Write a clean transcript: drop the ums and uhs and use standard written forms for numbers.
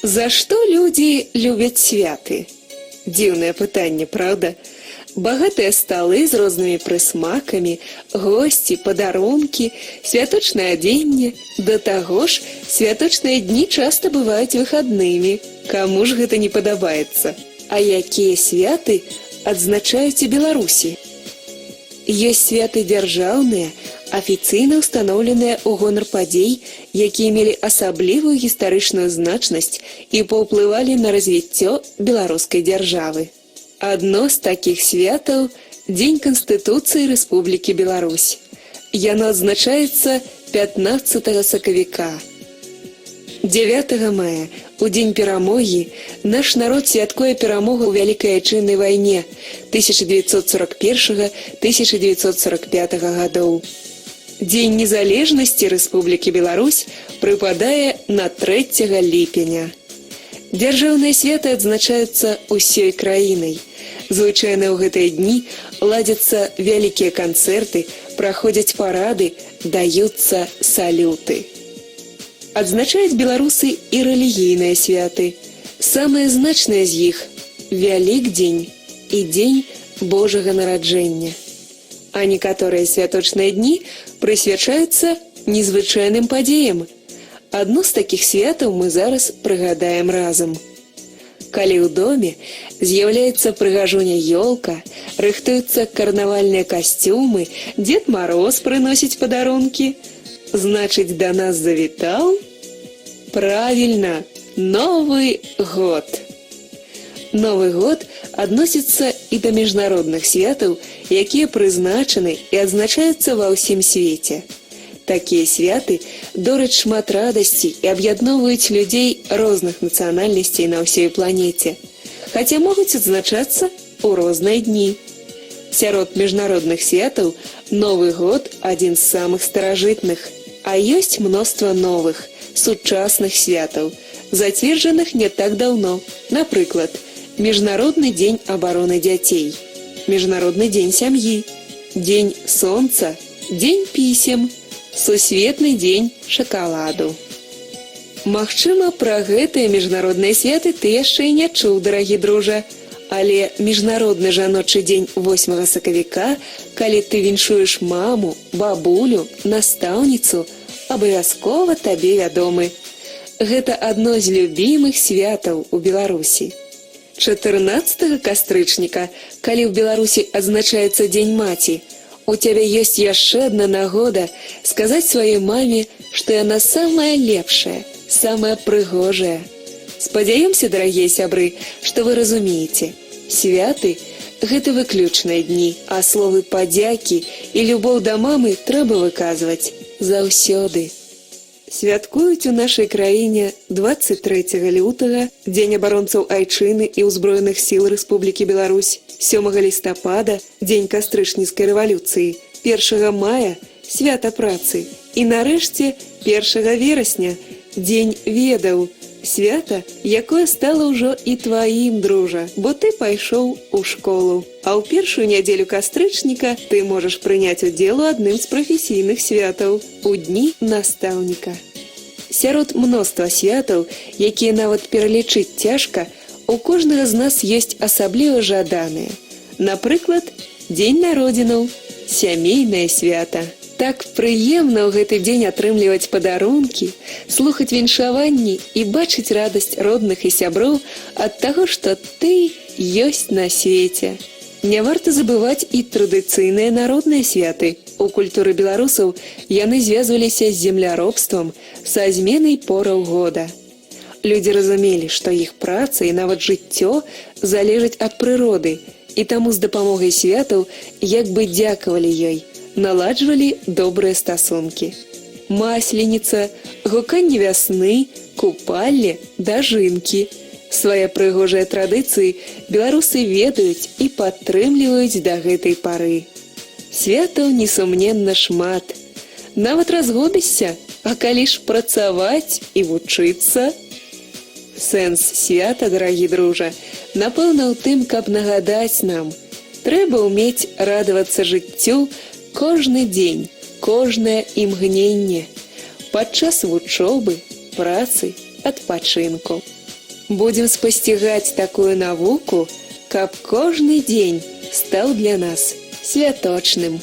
За што людзі любяць святы? Дзіўнае пытанне, праўда? Багатыя сталы з рознымі прысмакамі, госці, падарункі, святочнае адзенне. Да таго ж, святочныя дні часта бываюць выхаднымі. Каму ж гэта не падабаецца? А якія святы адзначаюць у Беларусі? Ёсць святы дзяржаўныя, афіцыйна ўстаноўленыя ў гонар падзей, якія мелі асаблівую гістарычную значнасць і паўплывалі на развіццё беларускай дзяржавы. Адно з такіх святаў — Дзень Канстытуцыі Рэспублікі Беларусь. Яно адзначаецца 15 сакавіка. 9 мая, у дзень перамогі, наш народ святкуе перамогу ў Вялікай Айчыннай вайне 1941-1945 гадоў. Дзень незалежнасці Рэспублікі Беларусь прыпадае на 3 ліпеня. Дзяржаўныя святы адзначаюцца ўсёй краінай. Звычайна ў гэтыя дні ладзяцца вялікія канцэрты, праходзяць парады, даюцца салюты. Адзначаюць беларусы і рэлігійныя святы. Самыя значныя з іх — Вялікдзень і Дзень Божага нараджэння. А некаторыя святочныя дні прысвячаюцца незвычайным падзеям. Адно з такіх святаў мы зараз прыгадаем разам. Калі ў доме з'яўляецца прыгажуня ёлка, рыхтуюцца карнавальныя касцюмы, Дзед Мароз прыносіць падарункі, значыць, да нас завітаў, правільна, Новы год. Новы год адносіцца і да міжнародных святаў, якія прызначаны і адзначаюцца ва ўсім свеце. Такія святы дораць шмат радасці і аб'ядноўваюць людзей розных нацыянальнасцей на ўсёй планеце, хаця могуць адзначацца ў розныя дні. Сярод міжнародных святаў Новы год адзін з самых старажытных, а ёсць мноства новых, сучасных святаў, зацверджаных не так даўно. Напрыклад, Міжнародны дзень абароны дзяцей, Міжнародны дзень сям'і, Дзень сонца, Дзень пісем, Сусветны дзень шакаладу. Магчыма, пра гэтыя міжнародныя святы ты яшчэ і не чуў, дарагі дружа. Але міжнародны жаночы дзень 8 сакавіка, калі ты віншуеш маму, бабулю, настаўніцу, абавязкова табе вядомы. Гэта адно з любімых святаў у Беларусі. 14 кастрычніка, калі ў Беларусі адзначаецца Дзень маці, у цябе ёсць яшчэ адна нагода сказаць сваёй маме, што яна самая лепшая, самая прыгожая. Спадзяёмся, дарагія сябры, што вы разумееце. Святы — гэта выключныя дні, а словы падзякі і любоў да мамы трэба выказваць заўсёды. Святкуюць у нашай краіне 23 лютага Дзень абаронцаў айчыны і ўзброеных сіл Рэспублікі Беларусь, 7 лістапада Дзень кастрычніцкай рэвалюцыі, 1 мая свята працы і нарэшце 1 верасня Дзень ведаў, свята, якое стала ўжо і тваім, дружа, бо ты пайшоў у школу. А ў першую нядзелю кастрычніка ты можаш прыняць удзел у адным з прафесійных святаў — у дні настаўніка. Сярод мноства святаў, якія нават пералічыць цяжка, у кожнага з нас ёсць асабліва жаданыя. Напрыклад, дзень народзінаў, сямейнае свята. Так прыемна ў гэты дзень атрымліваць падарункі, слухаць віншаванні і бачыць радасць родных і сяброў ад таго, што ты ёсць на свеце. Не варта забываць і традыцыйныя народныя святы. У культуры беларусаў яны звязваліся з земляробствам, са зменай пораў года. Людзі разумелі, што іх праца і нават жыццё залежыць ад прыроды, і таму з дапамогай святаў як бы дзякавалі ёй, наладжвалі добрыя стасункі. Масленіца, гуканне вясны, купалле, дажынкі. Свае прыгожыя традыцыі беларусы ведаюць і падтрымліваюць да гэтай пары. Святаў, несумненна, шмат. Нават разгубішся, а калі ж працаваць і вучыцца? Сэнс свята, дарагі дружа, напэўна, ў тым, каб нагадаць нам: трэба ўмець радавацца жыццю кожны дзень, кожнае імгненне, падчас вучобы, працы, адпачынку. Будзем спасцігаць такую навуку, каб кожны дзень стаў для нас святочным.